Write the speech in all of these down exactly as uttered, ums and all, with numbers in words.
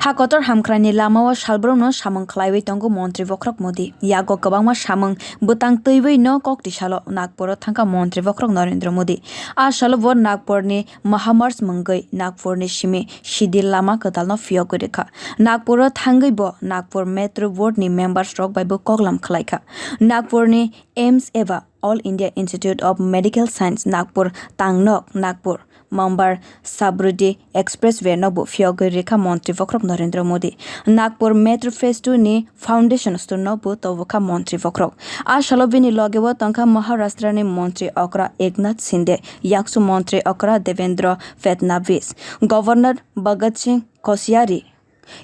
Ha kotor hamkraini lamao salbrumno samung khlaiwi tongo Montri Bokhorok Modi. Yago kwbangma samung bwtang twiwi no kokti salo Nagpuro thangkha Montri Bokhorok Narendra Modi. A salo bo Nagpurni Mahamarch mungwi Nagpurni simi Sidi lama kwtalno phiyogwi rwkha. Nagpuro thangwi bo Nagpur Metro Boardni members rok bai bo koklam khlaikha. Nagpurni AIIMS eba All India Institute of Medical Science Nagpur, Tangnok, Nagpur, Mambar Samruddhi Expressway no bo phiyogwi rikha Montri Bokhorok Narendra Modi. Nagpur Metro Phase two ni Foundation Stone no bo tobokha Montri Bokhorok. A salo bini logeo tongkha Maharashtra ni Montri Okra Eknath Shinde, Yaksu Montri Okra Devendra Fadnavis, Governor Bhagat Singh Koshyari,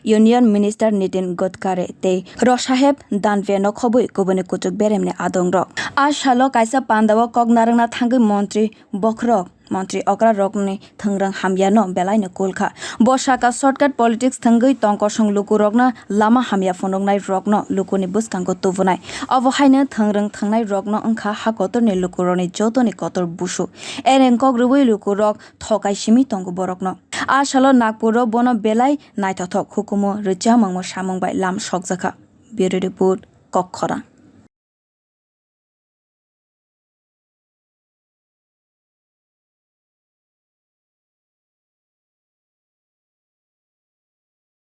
Union Minister Nitin Gadkari tei Rosaheb Danve no khobwi kubuni kuchuk beremni adongrok. A salo kaisa pandao kok narwkna thangwi Montri Bokhorok, Montri Okra rokni thwngrwng hamya no belai no kulkha. Bo saka shortcut politics thwngwi tongkosong lukurokno lama hamya phunuknai rokno lukuni bwskango tubunai. Obo haino thwngrwng thwngnai rokno wngkha ha kotorni lukurokni jotoni kotor busu. Ereng kok rwui lukurok thokai simi tongo borokno. A salo Nagpuro bono belai naithothok hukumu rwchapmungmo samung bai lam sokjakha. Bureau Report, Kokkhorang.